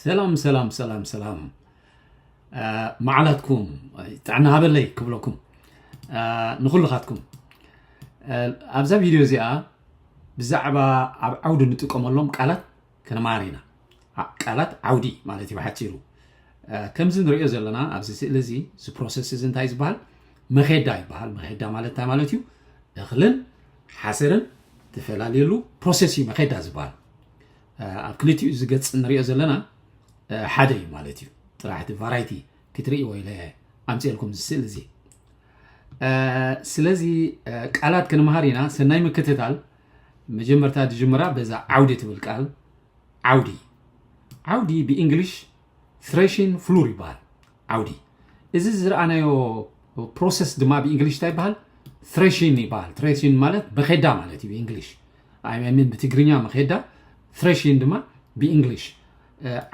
ሰላም ሰላም ሰላም ሰላም። መዓላትኩም ጥዕና ሃበለይ ክብለኩም ንኩልኻትኩም። ኣብዛ ቪድዮ እዚኣ ብዛዕባ ኣብ ዓውዲ ንጥቀመሎም ቃላት ከነማሃር ኢና። ቃላት ዓውዲ ማለት እዩ ብሓፂሩ። ከምዚ ንሪኦ ዘለና ኣብዚ ስእሊ እዚ፣ እዚ ፕሮሰስ እዚ እንታይ ዝበሃል? መኼዳ ይበሃል። መኼዳ ማለት እንታይ ማለት እዩ? እኽልን ሓሰርን ትፈላልየሉ ፕሮሰስ እዩ መኼዳ ዝበሃል። ኣብ ክልቲኡ እዚ ገፅ ንሪኦ ዘለና ሓደ እዩ ማለት እዩ። ጥራሕ እቲ ቫራይቲ ክትርእይዎ ኢለ ኣምፅኤልኩም እዚ ስእሊ እዚ። ስለዚ ቃላት ክንመሃር ኢና። ሰናይ ምክትታል። መጀመርታ ድጅምራ በዛ ዓውዲ ትብል ቃል። ዓውዲ ዓውዲ ብእንግሊሽ ትሬሽን ፍሉር ይበሃል። ዓውዲ እዚ ዝረኣናዮ ፕሮሰስ ድማ ብእንግሊሽ እንታይ ይበሃል? ትሬሽን ይበሃል። ትሬሽን ማለት መኼዳ ማለት እዩ ብእንግሊሽ። ኣይሚን ብትግርኛ መኼዳ፣ ትሬሽን ድማ ብእንግሊሽ።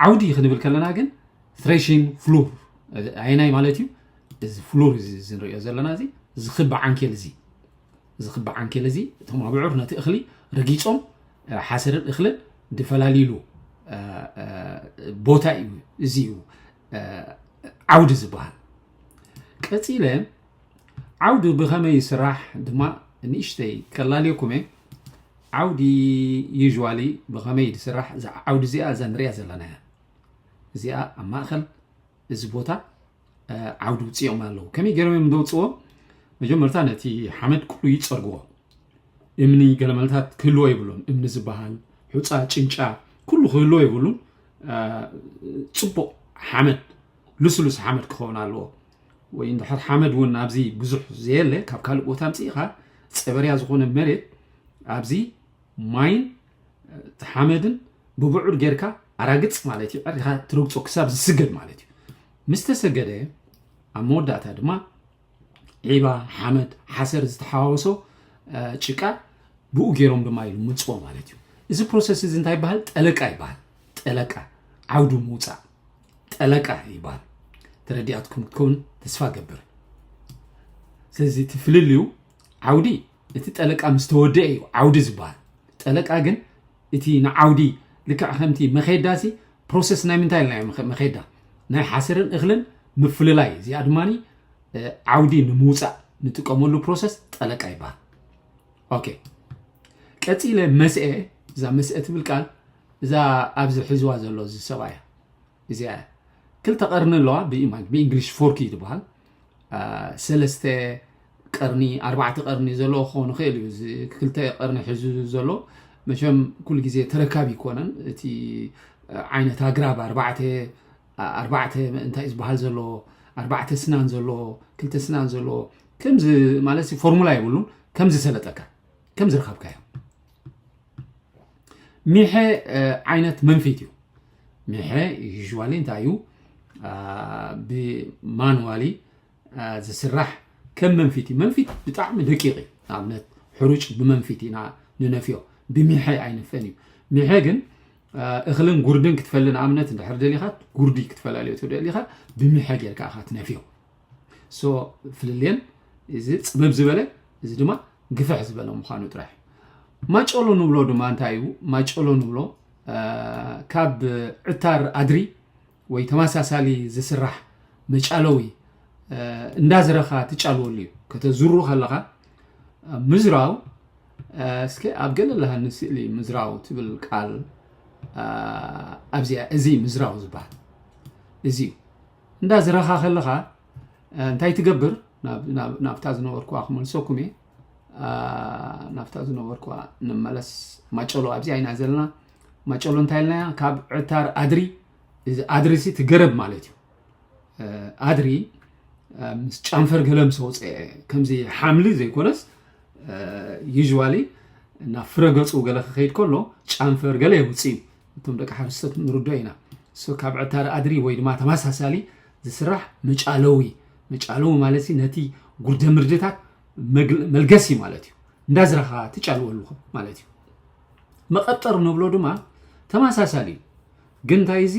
ዓውዲ ክንብል ከለና ግን ትሬሽን ፍሉር ኣየናይ ማለት እዩ? እዚ ፍሉር እዚ ንሪኦ ዘለና እዚ ዝኽቢ ዓንኬል እዚ ዝኽቢ ዓንኬል እዚ እቶም ኣብዑር ነቲ እኽሊ ረጊፆም ሓሰርን እኽልን ዝፈላልይሉ ቦታ እዩ። እዚ እዩ ዓውዲ ዝበሃል። ቀፂለ ዓውዲ ብኸመይ ይስራሕ ድማ ንእሽተይ ከላልየኩም እየ። ዓውዲ ዩዥዋሊ ብኸመይ ዝስራሕ እዛ ዓውዲ እዚኣ እዛ ንሪኣ ዘለና እያ። እዚኣ ኣብ ማእኸል እዚ ቦታ ዓውዲ ውፅኦም ኣለዉ። ከመይ ገይሮም እዮም ዘውፅዎ? መጀመርታ ነቲ ሓመድ ኩሉ ይፀርግዎ። እምኒ ገለመለታት ክህልዎ የብሉን። እምኒ ዝበሃል ሑፃ፣ ጭንጫ ኩሉ ክህልዎ የብሉን። ፅቡቕ ሓመድ፣ ልስሉስ ሓመድ ክኸውን ኣለዎ። ወይ እንድሕር ሓመድ እውን ኣብዚ ብዙሕ ዘየለ ካብ ካልእ ቦታ ኣምፅእኻ ፀበርያ ዝኾነ መሬት ኣብዚ ማይን እቲ ሓመድን ብብዑር ጌርካ ኣራግፅ ማለት እዩ። ዕርካ ትረግፆ ክሳብ ዝስገድ ማለት እዩ። ምስ ተሰገደ ኣብ መወዳእታ ድማ ዒባ፣ ሓመድ፣ ሓሰር ዝተሓዋወሶ ጭቃ ብኡ ገይሮም ድማ ይልምፅዎ ማለት እዩ። እዚ ፕሮሰስ እዚ እንታይ ይበሃል? ጠለቃ ይበሃል። ጠለቃ፣ ዓውዲ ምውፃእ ጠለቃ ይበሃል። ተረዲኣትኩም ክትከውን ተስፋ ገብር። ስለዚ እቲ ፍልልዩ ዓውዲ እቲ ጠለቃ ምስ ተወደአ እዩ ዓውዲ ዝበሃል። ጠለቃ ግን እቲ ንዓውዲ ልክዕ ከምቲ መኼዳ ሲ ፕሮሰስ ናይ ምንታይ ኢልናዮ? መኸ- መኼዳ ናይ ሓሰርን እኽልን ምፍልላይ፣ እዚኣ ድማ ዓውዲ ንምውፃእ ንጥቀመሉ ፕሮሰስ ጠለቃ ይበሃል። ኦኬ፣ ቀፂለ መስአ። እዛ መስአ ትብል ቃል እዛ ኣብዚ ሒዝዋ ዘሎ እዚ ሰብኣያ እዚኣ ክልተ ቀርኒ ኣለዋ። ብእንግሊሽ ፎርኪ ትበሃል። ሰለስተ ቀርኒ ኣርባዕተ ቀርኒ ዘለዎ ክኸውን ይኽእል እዩ። እዚ ክልተ ቀርኒ ሒዙ ዘሎ መቸም ኩሉ ግዜ ተረካቢ ይኮነን። እቲ ዓይነት ኣግራብ ኣርባዕተ ኣርባዕተ እንታይ ዝበሃል ዘሎ ኣርባዕተ ስናን ዘሎ ክልተ ስናን ዘሎ ከምዚ ማለት ፎርሙላ የብሉን። ከምዚ ሰለጠካ ከምዚ ረኸብካዮ ሚሐ ዓይነት መንፊት እዩ። ሚሐ ዩዥዋሊ እንታይ እዩ? ብማንዋሊ ዝስራሕ ከም መንፊት እዩ። መንፊት ብጣዕሚ ደቂቕ እዩ። ንኣብነት ሕሩጭ ብመንፊት ኢና ንነፍዮ፣ ብሚሐ ኣይንፈን እዩ። ሚሐ ግን እኽልን ጉርድን ክትፈሊ ንኣብነት እንድሕር ደሊኻ ጉርዲ ክትፈላለዮ ትደሊኻ ብሚሐ ጌርካ ኢኻ ትነፍዮ። ሶ ፍልልየን እዚ ፅብብ ዝበለ እዚ ድማ ግፍሕ ዝበለ ምዃኑ ጥራሕ። ማጨሎ ንብሎ ድማ እንታይ እዩ? ማጨሎ ንብሎ ካብ ዕታር ኣድሪ ወይ ተመሳሳሊ ዝስራሕ መጫለዊ እንዳዝረኻ ትጫልወሉ እዩ። ከተዝሩ ከለኻ ምዝራው እስከ ኣብ ገለ ለሃኒ ስእሊ ምዝራው ትብል ቃል ኣብዚኣ እዚ ምዝራው ዝበሃል እዚ እዩ። እንዳዝረኻ ከለኻ እንታይ ትገብር? ናብታ ዝነበርኩዋ ክመልሰኩም እየ። ናብታ ዝነበርኩዋ ንመለስ። ማጨሎ ኣብዚኣ ኢና ዘለና። ማጨሎ እንታይ ኢልናያ? ካብ ዕታር ኣድሪ፣ እዚ ኣድሪ ሲ ትገረብ ማለት እዩ። ኣድሪ ምስ ጫንፈር ገለ ምስ ወፀ፣ ከምዚ ሓምሊ ዘይኮነስ ዩዥዋሊ ናብ ፍረ ገፁ ገለ ክኸይድ ከሎ ጫንፈር ገለ የውፅእ እዩ። እቶም ደቂ ሓረስቶት ንርዶ ኢና። ሶ ካብ ዕታር ኣድሪ ወይ ድማ ተመሳሳሊ ዝስራሕ መጫለዊ፣ መጫለዊ ማለት ሲ ነቲ ጉርደ ምርድታት መልገሲ ማለት እዩ። እንዳዝረኻ ትጫልወሉ ማለት እዩ። መቐጠር ንብሎ ድማ ተመሳሳሊ እዩ። ግን እንታይ እዚ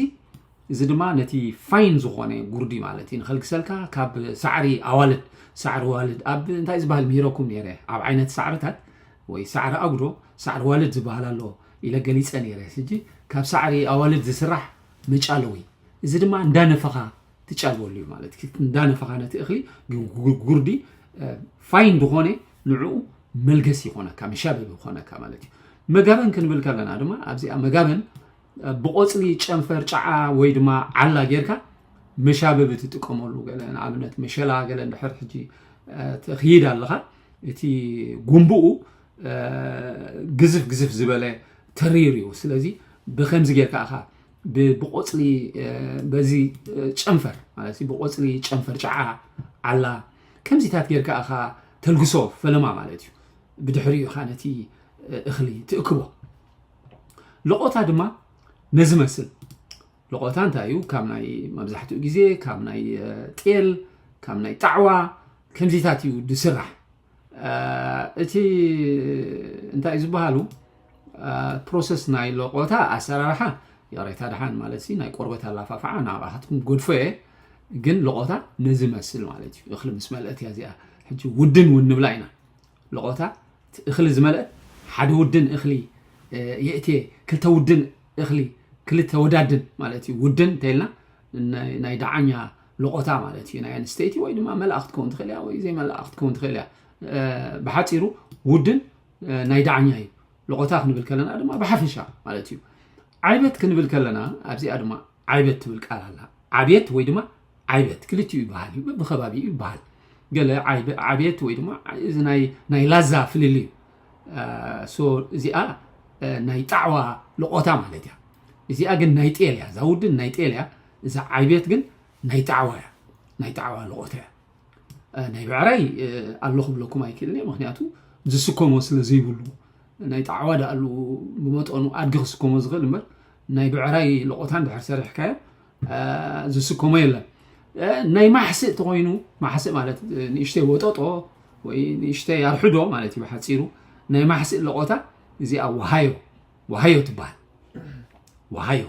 እዚ ድማ ነቲ ፋይን ዝኾነ ጉርዲ ማለት እዩ። ንኸልግሰልካ ካብ ሳዕሪ ኣዋልድ፣ ሳዕሪ ዋልድ ኣብ እንታይ ዝበሃል ምሂረኩም ነይረ። ኣብ ዓይነት ሳዕርታት ወይ ሳዕሪ ኣጉዶ ሳዕሪ ዋልድ ዝበሃል ኣሎ ኢለ ገሊፀ ነይረ። ሕጂ ካብ ሳዕሪ ኣዋልድ ዝስራሕ መጫለዊ፣ እዚ ድማ እንዳነፈኻ ትጫልወሉ እዩ ማለት እዩ። እንዳነፈኻ ነቲ እኽሊ፣ ግን ጉ- ጉርዲ ፋይን ዝኾነ ንዕኡ መልገስ ይኾነካ፣ መሻበቢ ይኾነካ ማለት እዩ። መጋበን ክንብል ከለና ድማ ኣብዚኣ መጋበን ብቆፅሊ ጨንፈር ጨዓ ወይ ድማ ዓላ ጌርካ መሻበቢ ትጥቀመሉ። ገለ ንኣብነት መሸላ ገለ እንድሕር ሕጂ ትኽይድ ኣለኻ፣ እቲ ጉንብኡ ግዝፍ ግዝፍ ዝበለ ተሪር እዩ። ስለዚ ብከምዚ ጌርካ ኢኻ ብቆፅሊ በዚ ጨንፈር ማለት ብቆፅሊ ጨንፈር ጨዓ ዓላ ከምዚታት ጌርካ ኢኻ ተልግሶ ፈለማ ማለት እዩ። ብድሕሪኡ ኢኻ ነቲ እኽሊ ትእክቦ። ለቆታ ድማ ነዚ መስል። ለቆታ እንታይ እዩ? ካብ ናይ መብዛሕትኡ ግዜ ካብ ናይ ጤል፣ ካብ ናይ ጣዕዋ ከምዚታት እዩ ዝስራሕ። እቲ እንታይ ዝበሃሉ ፕሮሰስ ናይ ለቆታ ኣሰራርሓ፣ ይቕሬታ ደሓን ማለት ሲ ናይ ቆርበት ኣላፋፍዓ ናባኻትኩም ጎድፎ እየ። ግን ለቆታ ነዚ መስል ማለት እዩ። እኽሊ ምስ መልአት እያ እዚኣ። ሕጂ ውድን እውን ንብላ ኢና። ለቆታ እቲ እኽሊ ዝመልአት ሓደ ውድን እኽሊ የእትየ፣ ክልተ ውድን እኽሊ፣ ክልተ ወዳድን ማለት እዩ። ውድን እንተኢልና ናይ ዳዓኛ ለቆታ ማለት እዩ። ናይ ኣንስተይቲ ወይ ድማ መላእ ክትከውን ትኽእል እያ ወይ ዘይመላእ ክትከውን ትኽእል እያ። ብሓፂሩ ውድን ናይ ዳዓኛ እዩ። ለቆታ ክንብል ከለና ድማ ብሓፈሻ ማለት እዩ። ዓይበት ክንብል ከለና ኣብዚኣ ድማ ዓይበት ትብል ቃል ኣላ። ዓብየት ወይ ድማ ዓይበት ክልቲኡ ይበሃል እዩ፣ ብከባቢኡ ይበሃል። ገለ ዓይበ- ዓብየት ወይ ድማ እዚ ናይ ናይ ላዛ ፍልልይ እዩ። ሶ እዚኣ ናይ ጣዕዋ ለቆታ ማለት እያ። እዚኣ ግን ናይ ጤል እያ። እዛ ውድን ናይ ጤል እያ። እዛ ዓይቤት ግን ናይ ጣዕዋ እያ። ናይ ጣዕዋ ለቆታ እያ። ናይ ብዕራይ ኣሎ ክብለኩም ኣይክእልን እየ፣ ምክንያቱ ዝስከሞ ስለ ዘይብሉ። ናይ ጣዕዋ ዳኣሉ ብመጠኑ ኣድጊ ክስከሞ ዝኽእል እምበር ናይ ብዕራይ ለቆታ እንድሕር ሰሪሕካዮ ዝስከሞ የለን። ናይ ማሕስእ ተኮይኑ፣ ማሕስእ ማለት ንእሽተይ ወጠጦ ወይ ንእሽተይ ኣርሕዶ ማለት እዩ ብሓፂሩ። ናይ ማሕስእ ለቆታ እዚኣ ወሃዮ፣ ወሃዮ ትበሃል። ወሃዮ።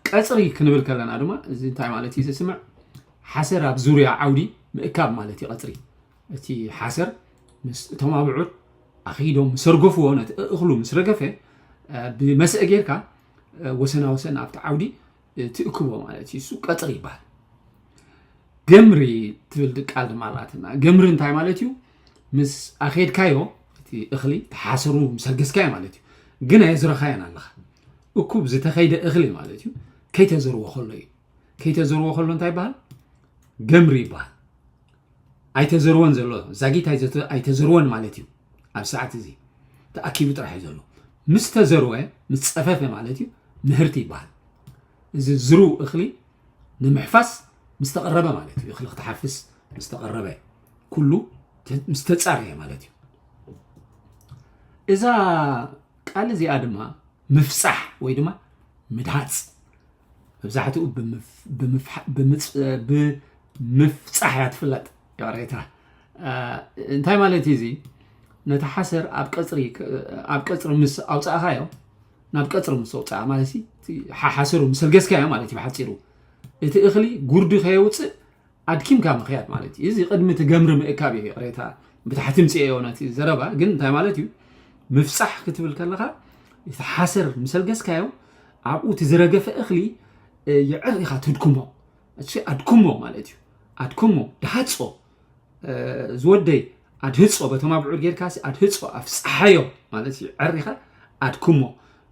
ቀፅሪ ክንብል ከለና ድማ እዚ እንታይ ማለት እዩ ዝስምዕ? ሓሰር ኣብ ዙርያ ዓውዲ ምእካብ ማለት እዩ ቀፅሪ። እቲ ሓሰር ምስ እቶም ኣብዑር ኣኺዶም ምስ ኣርገፍዎ፣ ነቲ እኽሉ ምስ ረገፈ ብመስአ ጌርካ ወሰናወሰን ኣብቲ ዓውዲ ትእክቦ ማለት እዩ። እሱ ቀፅሪ ይበሃል። ገምሪ ትብል ቃል ድማ ኣላትና። ገምሪ እንታይ ማለት እዩ? ምስ ኣኼድካዮ እቲ እኽሊ ተሓሰሩ ምስ ኣገዝካዮ ማለት እዩ። ግን ኣየዝረኻዮን ኣለኻ። እኩብ ዝተኸይደ እኽሊ ማለት እዩ። ከይተዘርዎ ከሎ እዩ። ከይተዘርዎ ከሎ እንታይ ይበሃል? ገምሪ ይበሃል። ኣይተዘርወን ዘሎ ዛጊት ኣይዘተ- ኣይተዘርወን ማለት እዩ። ኣብ ሰዓት እዚ ተኣኪቡ ጥራሕ እዩ ዘሎ። ምስ ተዘርወ ምስ ፀፈፈ ማለት እዩ ምህርቲ ይበሃል። እዚ ዝርው እኽሊ ንምሕፋስ ምስ ተቐረበ ማለት እዩ። እኽሊ ክትሓፍስ ምስ ተቐረበ ኩሉ ተ- ምስ ተፃረየ ማለት እዩ። እዛ ቃል እዚኣ ድማ ምፍፃሕ ወይ ድማ ምድሃፅ መብዛሕትኡ ብምፍ- ብምፍሓ- ብምፅ- ብምፍፃሕ እያ ትፍለጥ። ይቕሬታ እንታይ ማለት እዩ እዚ? ነቲ ሓሰር ኣብ ቀፅሪ ኣብ ቀፅሪ ምስ ኣውፃእኻዮ ናብ ቀፅሪ ምስ ኣውፃእ ማለት ሓሰሩ ምስ ኣልገስካዮ ማለት እዩ ብሓፂሩ። እቲ እኽሊ ጉርዲ ከየውፅእ ኣድኪምካ ምኽያድ ማለት እዩ። እዚ ቅድሚ እቲ ገምሪ ምእካብ እዩ። ይቕሬታ ብታሕቲ ምፅኤዮ ነቲ ዘረባ ግን እንታይ ማለት እዩ? ምፍፃሕ ክትብል ከለኻ እቲ ሓሰር ምስ ኣልገስካዮ ኣብኡ እቲ ዝረገፈ እኽሊ የዕር ኢኻ ትድክሞ። እሺ ኣድክሞ ማለት እዩ። ኣድክሞ ድሃፆ ዝወደይ ኣድህፆ በቶም ኣብዑር ጌርካ ኣድህፆ ኣፍፅሓዮ ማለት እዩ። የዕር ኢኻ ኣድክሞ።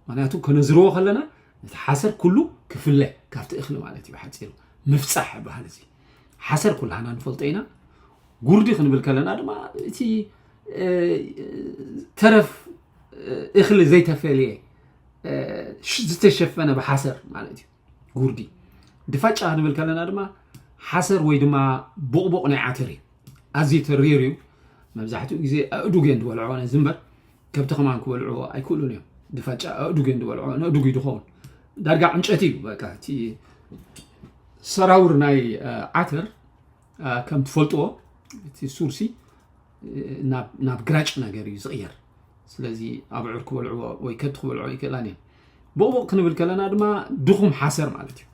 ምክንያቱ ከነዝርዎ ከለና እቲ ሓሰር ኩሉ ክፍለ ካብቲ እኽሊ ማለት እዩ። ሓፂሩ ምፍፃሕ ይበሃል። እዚ ሓሰር ኩላህና ንፈልጦ ኢና። ጉርዲ ክንብል ከለና ድማ እቲ ተረፍ እኽሊ ዘይተፈልየ ዝተሸፈነ ብሓሰር ማለት እዩ። ጉርዲ ድፋጫ ክንብል ከለና ድማ ሓሰር ወይ ድማ ቡቕቡቕ ናይ ዓተር እዩ። ኣዝዩ ተሪር እዩ። መብዛሕትኡ ግዜ ኣእዱግ እየን ዝበልዕኦ ነዚ እምበር ከብቲ ከማን ክበልዕዎ ኣይክእሉን እዮም። ድፋጫ ኣእዱግ እየን ዝበልዕኦ፣ ንኣእዱግ እዩ ዝኸውን። ዳርጋ ዕንጨቲ እዩ በቃ። እቲ ሰራውር ናይ ዓተር ከም ትፈልጥዎ እቲ ሱርሲ ናብ ግራጭ ነገር እዩ ዝቕየር። ስለዚ ኣብዑር ክበልዕዎ ወይ ከብቲ ክበልዕዎ ይክእላን እየን። ቦቕቦቕ ክንብል ከለና ድማ ድኹም ሓሰር ማለት እዩ።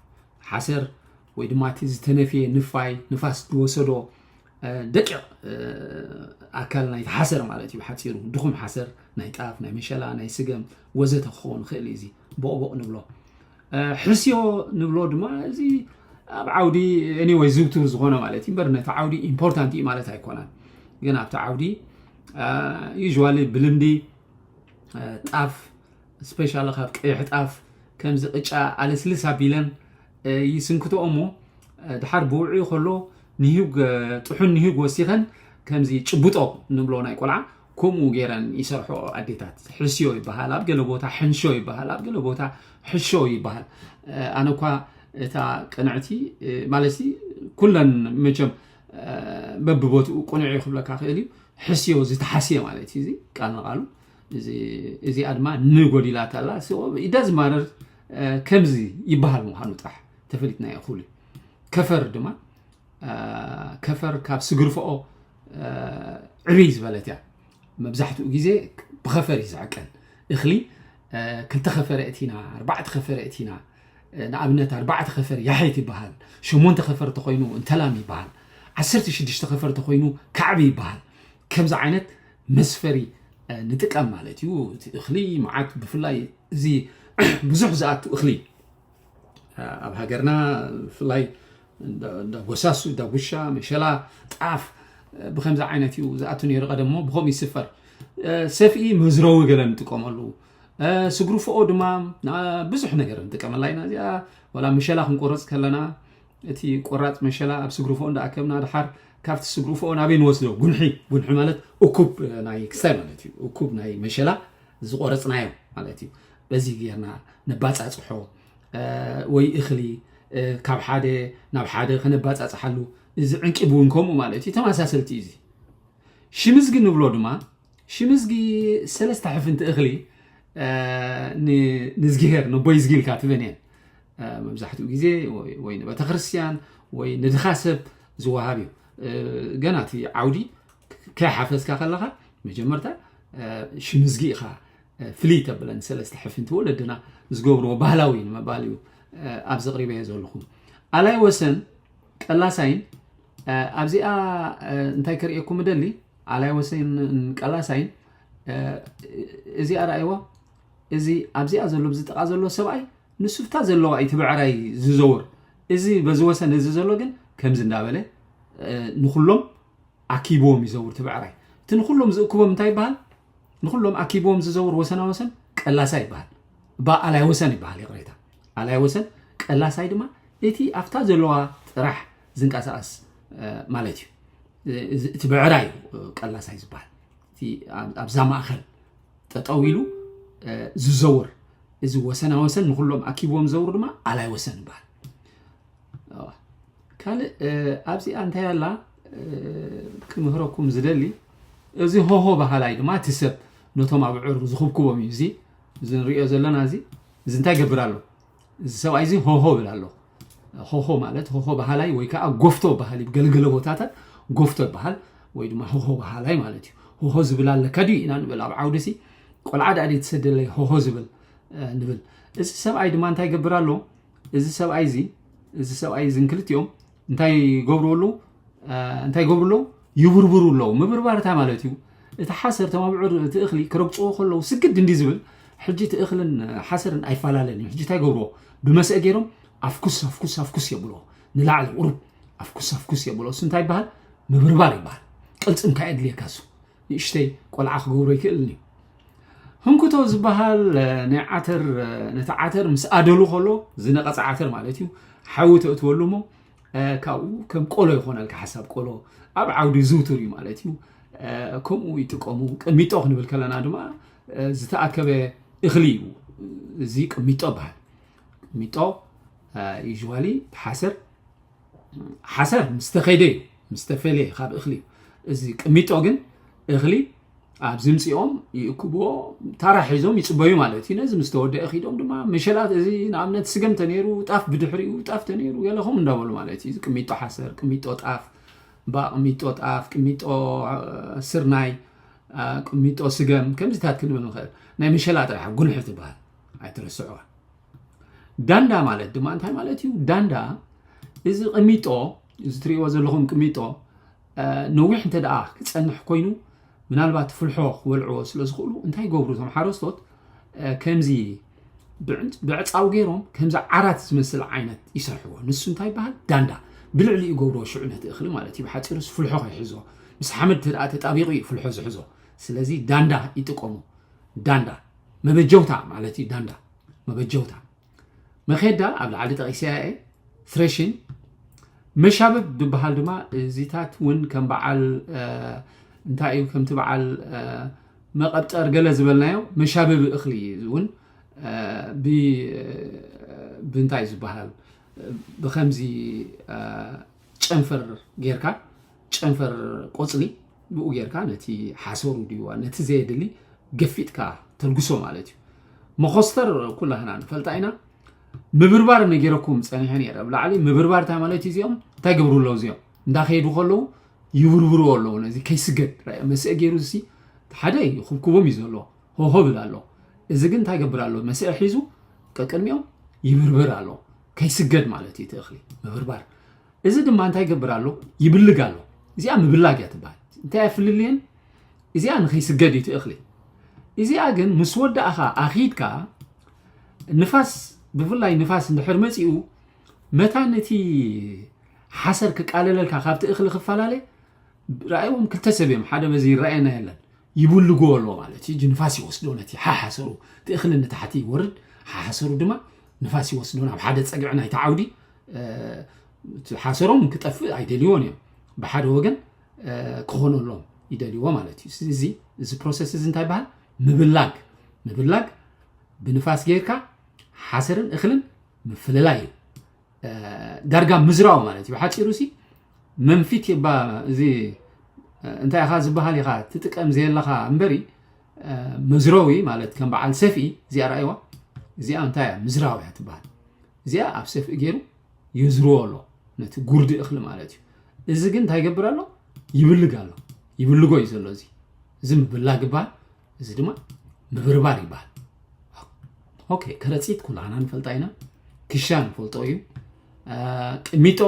ሓሰር ወይ ድማ እቲ ዝተነፍየ ንፋይ፣ ንፋስ ዝወሰዶ ደቂቕ ኣካል ናይቲ ሓሰር ማለት እዩ። ብሓፂሩ ድኹም ሓሰር ናይ ጣፍ፣ ናይ መሸላ፣ ናይ ስገም ወዘተ ክኸውን ይኽእል እዩ። እዚ ቦቕቦቕ ንብሎ። ሕስዮ ንብሎ ድማ እዚ ኣብ ዓውዲ anyway ዝውቱር ዝኾነ ማለት እዩ እምበር ነቲ ዓውዲ ኢምፖርታንት እዩ ማለት ኣይኮነን። ግን ኣብቲ ዓውዲ ዩዥዋሊ ብልምዲ ጣፍ ስፔሻሊ ካብ ቀይሕ ጣፍ ከምዚ ቅጫ ኣለስልስ ኣቢለን ይስንክትኦ እሞ ድሓር ብውዑ ከሎ ንሂግ ጥሑን ንሂግ ወሲኸን ከምዚ ጭቡጦ ንብሎ ናይ ቆልዓ ከምኡ ገይረን ይሰርሖ ኣዴታት። ሕስዮ ይበሃል፣ ኣብ ገለ ቦታ ሕንሾ ይበሃል፣ ኣብ ገለ ቦታ ሕሾ ይበሃል። ኣነ እኳ እታ ቅንዕቲ ማለት ኩለን መቸም በብቦትኡ ቅኑዕ እዩ ክብለካ ክእል እዩ። ሕስዮ ዝተሓስየ ማለት እዩ። እዚ ቃል ንቃሉ እዚኣ ድማ ንጎዲላት ኣላ። ኢዳ ዝማረር ከምዚ ይበሃል ምዃኑ ጥራሕ ተፈሊጥና ይኽእሉ። ከፈር ድማ ከፈር ካብ ስግርፈኦ ዕብይ ዝበለት እያ። መብዛሕትኡ ግዜ ብኸፈር እዩ ዝዕቀን። እኽሊ ክልተ ከፈረ እቲና፣ ኣርባዕተ ከፈረ እቲና፣ ንኣብነት ኣርባዕተ ከፈር ያሒት ይበሃል፣ ሸሞንተ ከፈር ተኮይኑ እንተላም ይበሃል፣ ዓሰርተ ሽዱሽተ ከፈር ተኮይኑ ካዕቢ ይበሃል። ከምዚ ዓይነት መስፈሪ ንጥቀም ማለት እዩ። እቲ እኽሊ መዓት ብፍላይ እዚ ብዙሕ ዝኣቱ እኽሊ ኣብ ሃገርና ብፍላይ እንዳ ጎሳሱ፣ ዳጉሻ፣ መሸላ፣ ጣፍ ብከምዚ ዓይነት እዩ ዝኣቱ ነይሩ ቀደሞ፣ ብከምኡ ይስፈር። ሰፍኢ መዝረዊ ገለ ንጥቀመሉ፣ ስግርፍኦ ድማ ብዙሕ ነገር ንጥቀመላ ኢና። እዚኣ ዋላ መሸላ ክንቆርፅ ከለና እቲ ቆራፅ መሸላ ኣብ ስግርፍኦ እንዳኣከብና ድሓር ካብቲ ስግርፍኦ ናበይ ንወስዶ? ጉንሒ፣ ጉንሒ ማለት እኩብ ናይ ክሳይ ማለት እዩ። እኩብ ናይ መሸላ ዝቆረፅናዮ ማለት እዩ። በዚ ጌርና ነባፃፅሖ ወይ እኽሊ ካብ ሓደ ናብ ሓደ ከነባፃፅሓሉ እዚ ዕንቂብ እውን ከምኡ ማለት እዩ። ተመሳሰልቲ እዩ። እዚ ሽምዝጊ ንብሎ ድማ ሽምዝጊ ሰለስተ ሕፍንቲ እኽሊ ንዝግሄር ነቦይ ዝጊልካ ትበን እየን። መብዛሕትኡ ግዜ ወይ ንቤተክርስትያን ወይ ንድኻ ሰብ ዝወሃብ እዩ። ገና እቲ ዓውዲ ከይሓፈስካ ከለኻ መጀመርታ ሽምዝጊ ኢኻ ፍልይ ተብለን ሰለስተ ሕፍንቲ ወለድና ዝገብርዎ ባህላዊ ንምባል እዩ ኣብዚ ኣቕሪበዮ ዘለኹ። ኣላይ ወሰን ቀላሳይን ኣብዚኣ እንታይ ክርእየኩም እደሊ ኣላይ ወሰን ቀላሳይን እዚኣ ረኣይዋ እዚ ኣብዚኣ ዘሎ ብዚ ጥቓ ዘሎ ሰብኣይ ንሱ ብታ ዘለዋ እዩ ትብዕራይ ዝዘውር። እዚ በዚ ወሰን እዚ ዘሎ ግን ከምዚ እንዳበለ ንኩሎም ኣኪብዎም ይዘውር ትብዕራይ። እቲ ንኩሎም ዝእክቦም እንታይ ይበሃል? ንኩሎም ኣኪብዎም ዝዘውር ወሰና ወሰን ቀላሳይ ይበሃል። ባ ኣላይ ወሰን ይበሃል፣ ይቕሬታ። ኣላይ ወሰን ቀላሳይ ድማ እቲ ኣብታ ዘለዋ ጥራሕ ዝንቀሳቐስ ማለት እዩ። እቲ ብዕራይ እዩ ቀላሳይ ዝበሃል። ኣብዛ ማእኸል ጠጠው ኢሉ ዝዘውር እዚ ወሰና ወሰን ንኩሎም ኣኪብዎም ዘውር ድማ ኣላይ ወሰን ይበሃል። ካልእ ኣብዚኣ እንታይ ኣላ ክምህረኩም ዝደሊ፣ እዚ ሆሆ በሃላይ ድማ እቲ ሰብ ነቶም ኣብዑር ዝኹብኩቦም እዩ። እዚ እዚ ንሪኦ ዘለና እዚ እዚ እንታይ ገብር ኣሎ? እዚ ሰብኣይ እዚ ሆሆ ብል ኣሎ። ሆሆ ማለት ሆሆ በሃላይ ወይ ከዓ ጎፍቶ በሃል እዩ። ገለገለ ቦታታት ጎፍቶ ይበሃል ወይ ድማ ሆሆ በሃላይ ማለት እዩ። ሆሆ ዝብል ኣለካ ድዩ ኢና ንብል ኣብ ዓውዲ ሲ ቆልዓ ዳኣ ድዩ ትሰደለይ ሆሆ ዝብል ንብል። እዚ ሰብኣይ ድማ እንታይ ይገብር ኣሎ? እዚ ሰብኣይ እዚ እዚ ሰብኣይ እዚ ክልቲኦም እንታይ ይገብሩ ኣለዉ? እንታይ ይገብሩ ኣለዉ? ይብርብሩ ኣለዉ። ምብርባር እንታይ ማለት እዩ? እቲ ሓሰር፣ እቶም ኣብዑር፣ እቲ እኽሊ ክረግፅዎ ከለዉ ስግድ እንዲ ዝብል፣ ሕጂ እቲ እኽልን ሓሰርን ኣይፈላለን እዩ። ሕጂ እንታይ ይገብርዎ? ብመስአ ገይሮም ኣፍኩስ ኣፍኩስ ኣፍኩስ የብልዎ። ንላዕሊ ቁሩብ ኣፍኩስ ኣፍኩስ የብልዎ። እሱ እንታይ ይበሃል? ምብርባር ይበሃል። ቅልፅም ከየድልየካ እሱ ንእሽተይ ቆልዓ ክገብሮ ይክእልን እዩ። ህንኩቶ ዝበሃል ናይ ዓተር፣ ነቲ ዓተር ምስ ኣደሉ ከሎ ዝነቐፀ ዓተር ማለት እዩ፣ ሓዊ ተእትወሉ እሞ ካብኡ ከም ቆሎ ይኾነልካ። ሓሳብ ቆሎ ኣብ ዓውዲ ዝውቱር እዩ ማለት እዩ። ከምኡ ይጥቀሙ። ቅሚጦ ክንብል ከለና ድማ ዝተኣከበ እኽሊ እዩ። እዚ ቅሚጦ ይበሃል። ቅሚጦ ዩዥዋሊ ሓሰር ሓሰር ምስ ተኸይደ እዩ፣ ምስ ተፈልየ ካብ እኽሊ እዩ። እዚ ቅሚጦ ግን እኽሊ ኣብ ዝምፅኦም ይእክብዎ፣ ታራ ሒዞም ይፅበዩ ማለት እዩ። ነዚ ምስ ተወደአ ኺዶም ድማ መሸላት፣ እዚ ንኣብነት ስገም ተነይሩ ጣፍ ብድሕሪኡ ጣፍ ተነይሩ ገለ ከምኡ እንዳበሉ ማለት እዩ። እዚ ቅሚጦ ሓሰር፣ ቅሚጦ ጣፍ፣ ባ ቅሚጦ ጣፍ፣ ቅሚጦ ስርናይ፣ ቅሚጦ ስገም ከምዚታት ክንብል ንኽእል። ናይ መሸላ ጥራሕ ጉንሒ ትበሃል ኣይትረስዕዋ። ዳንዳ ማለት ድማ እንታይ ማለት እዩ? ዳንዳ እዚ ቅሚጦ እዚ ትሪእዎ ዘለኹም ቅሚጦ ነዊሕ እንተ ደኣ ክጸንሕ ኮይኑ ምናልባት ፍልሖ ክበልዕዎ ስለ ዝኽእሉ እንታይ ይገብሩ እቶም ሓረስቶት? ከምዚ ብዕንጭ- ብዕፃው ገይሮም ከምዚ ዓራት ዝመስል ዓይነት ይሰርሕዎ። ንሱ እንታይ ይበሃል? ዳንዳ። ብልዕሊ ይገብርዎ ሽዑ ነቲ እኽሊ ማለት እዩ። ብሓፂሩስ ፍልሖ ከይሕዞ፣ ምስ ሓመድ ተደኣ ተጣቢቑ እዩ ፍልሖ ዝሕዞ። ስለዚ ዳንዳ ይጥቀሙ። ዳንዳ መበጀውታ ማለት እዩ። ዳንዳ መበጀውታ። መኼዳ ኣብ ላዕሊ ጠቒሰያ እየ። ትሬሽን መሻብብ ዝበሃል ድማ እዚታት እውን ከም በዓል እንታይ እዩ፣ ከምቲ በዓል መቐብጠር ገለ ዝበልናዮ መሻብብ እኽሊ እውን ብእንታይ ዝበሃል፣ ብከምዚ ጨንፈር ጌርካ፣ ጨንፈር ቆፅሊ ብኡ ጌርካ ነቲ ሓሰሩ ድዋ ነቲ ዘየድሊ ገፊጥካ ተልግሶ ማለት እዩ። መኾስተር ኩላህና ንፈልጣ ኢና። ምብርባር ነጊረኩም ፀኒሐ ነይረ ኣብ ላዕሊ። ምብርባር እንታይ ማለት እዩ? እዚኦም እንታይ ገብሩ ኣለዉ? እዚኦም እንዳኸየዱ ከለዉ ይብርብርዎ ኣለዉ። ነዚ ከይስገድ መስአ ገይሩ ሲ ሓደ ይኹብኩቦም እዩ ዘሎ፣ ሆሆ ብል ኣሎ። እዚ ግን እንታይ ገብር ኣሎ? መስአ ሒዙ ቀቅድሚኦም ይብርብር ኣሎ። ከይስገድ ማለት እዩ እቲ እኽሊ ምብርባር። እዚ ድማ እንታይ ይገብር ኣሎ? ይብልግ ኣሎ። እዚኣ ምብላግ እያ ትበሃል። እንታይ እያ ፍልልየን? እዚኣ ንኸይስገድ እዩ እቲ እኽሊ። እዚኣ ግን ምስ ወዳእኻ ኣኺድካ ንፋስ፣ ብፍላይ ንፋስ እንድሕር መፂኡ መታን እቲ ሓሰር ክቃለለልካ ካብቲ እኽሊ ክፈላለ። ራእዎም ክልተ ሰብ እዮም፣ ሓደ በዚ ይረኣየና የለን። ይብልጎ ኣሎ ማለት እዩ። ንፋስ ይወስዶ ነቲ ሓሓሰሩ፣ እቲ እኽሊ ንታሕቲ ይወርድ፣ ሓሓሰሩ ድማ ንፋስ ይወስዶ ናብ ሓደ ፀግዒ ናይቲ ዓውዲ። ሓሰሮም ክጠፍእ ኣይደልይዎን እዮም። ብሓደ ወገን ክኾነሎም ይደልይዎ ማለት እዩ። እዚ እዚ ፕሮሰስ እዚ እንታይ ይበሃል? ምብላግ። ምብላግ ብንፋስ ጌርካ ሓሰርን እኽልን ምፍልላይ እዩ። ዳርጋ ምዝራው ማለት እዩ። ብሓፂሩ ሲ መንፊት ይባ እዚ እንታይ ኢኻ ዝበሃል ኢኻ ትጥቀም ዘየለኻ እምበሪ፣ መዝረዊ ማለት ከም በዓል ሰፍኢ እዚኣ ረኣይዋ። እዚኣ እንታይ እያ? ምዝራው እያ ትበሃል። እዚኣ ኣብ ሰፍኢ ገይሩ የዝርዎ ኣሎ ነቲ ጉርዲ እኽሊ ማለት እዩ። እዚ ግን እንታይ ይገብር ኣሎ? ይብልግ ኣሎ። ይብልጎ እዩ ዘሎ። እዚ እዚ ምብላግ ይበሃል። እዚ ድማ ምብርባር ይበሃል። ኦኬ፣ ከረፂት ኩላህና ንፈልጣ ኢና። ክሻ ንፈልጦ እዩ። ቅሚጦ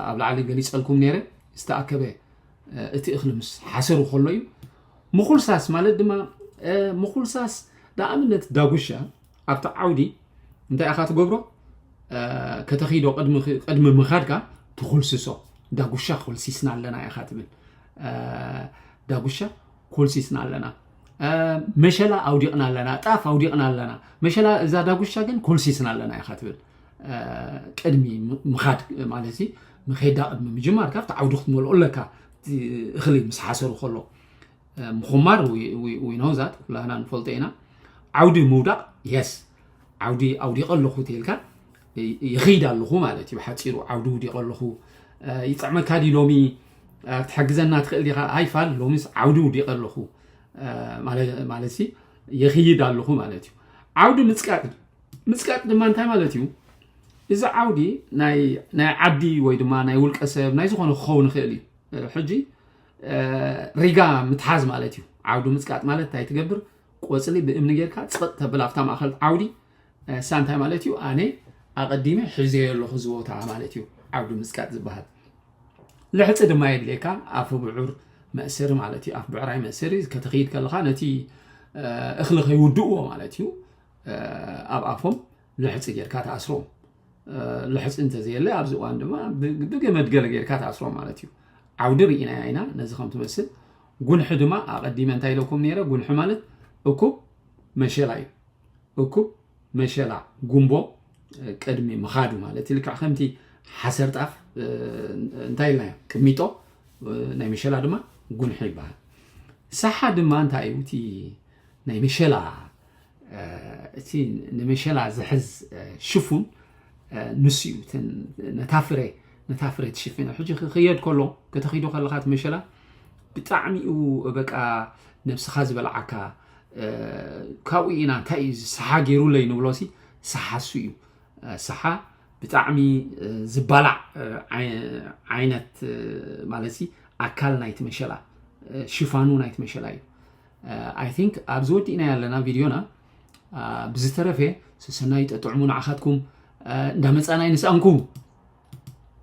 ኣብ ላዕሊ ገሊፀልኩም ነይረ። ዝተኣከበ እቲ እኽሊ ምስ ሓሰሩ ከሎ እዩ። ምኹልሳስ ማለት ድማ ምኹልሳስ ንኣብነት ዳጉሻ ኣብቲ ዓውዲ እንታይ ኢኻ ትገብሮ? ከተኺዶ ቅድሚ ምኻድካ ትኹልስሶ። ዳጉሻ ኮልሲስና ኣለና ኢኻ ትብል። ዳጉሻ ኮልሲስና ኣለና። መሸላ ኣውዲቕና ኣለና፣ ጣፍ ኣውዲቕና ኣለና። መሸላ እዛ ዳጉሻ ግን ኮልሲስና ኣለና ኢኻ ትብል። ቅድሚ ምኻድ ማለት መኼዳ ቅድሚ ምጅማር ካብቲ ዓውዲ ክትመልኦ ኣለካ። እኽሊ ምስ ሓሰሩ ከሎ ምኹማር ዊኖ ዛት ኩላህና ንፈልጦ ኢና። ዓውዲ ምውዳቕ የስ ዓውዲ ኣውዲቐ ኣለኹ ተልካ ይኸይድ ኣለኹ ማለት እዩ። ሓፂሩ ዓውዲ ውዲቐ ኣለኹ። ይጥዕመካ ድዩ ሎሚ? ክትሕግዘና ትኽእል ዲኻ? ኣይፋል ሎሚስ ዓውዲ ውዲቐ ኣለኹ ማለት ሲ ይኽይድ ኣለኹ ማለት እዩ። ዓውዲ ምፅቃጥ ምፅቃጥ ድማ እንታይ ማለት እዩ? እዚ ዓውዲ ናይ ዓዲ ወይ ድማ ናይ ውልቀ ሰብ ናይ ዝኾነ ክኸውን ይኽእል እዩ። ሕጂ ሪጋ ምትሓዝ ማለት እዩ። ዓውዲ ምፅቃጥ ማለት እንታይ ትገብር? ቆፅሊ ብእምኒ ጌርካ ፅቕጥ ተብል ኣብታ ማእኸል ዓውዲ። እሳ እንታይ ማለት እዩ? ኣነ ኣቐዲመ ሒዘዮ ኣለኹ እዚ ቦታ ማለት እዩ ዓውዲ ምፅቃጥ ዝበሃል። ልሕፂ ድማ የድልየካ። ኣፍ ብዑር መእሰሪ ማለት እዩ። ኣፍ ብዕራይ መእሰሪ ከተኽይድ ከለኻ ነቲ እኽሊ ከይውድእዎ ማለት እዩ። ኣብ ኣፎም ልሕፂ ጌርካ ትኣስሮም። ልሕፂ እንተዘየለ ኣብዚ እዋን ድማ ብገመድ ገለ ጌርካ ትኣስሮም ማለት እዩ። ዓውዲ ርኢናያ ኢና ነዚ ከም ትመስል። ጉንሒ ድማ ኣቐዲመ እንታይ ኢለኩም ነይረ? ጉንሒ ማለት እኩብ መሸላ እዩ። እኩብ መሸላ ጉምቦ ቅድሚ ምኻዱ ማለት እዩ። ልክዕ ከምቲ ሓሰር ጣፍ እንታይ ኢልናዮ? ቅሚጦ ናይ መሸላ ድማ ጉንሒ ይበሃል። ሳሓ ድማ እንታይ እዩ? እቲ ናይ መሸላ እቲ ንመሸላ ዝሕዝ ሽፉን ንሱ እዩ። ነታ ፍረ ነታ ፍረ ትሽፍን። ሕጂ ክኽየድ ከሎ ከተኺዶ ከለኻ እቲ መሸላ ብጣዕሚ እዩ በቃ ነብስኻ ዝበልዓካ። ካብኡ ኢና እንታይ እዩ እዚ ሰሓ ገይሩለይ ንብሎ ሲ ሰሓ እሱ እዩ። ሰሓ ብጣዕሚ ዝባላዕ ዓይነት ማለት ሲ ኣካል ናይቲ መሸላ ሽፋኑ ናይቲ መሸላ እዩ። I think ኣብዚ ወዲእና ያለና ቪድዮና። ብዝተረፈ ሰሰናይ ጠጥዕሙ ንዓኻትኩም እንዳመፃና ይንስኣንኩም።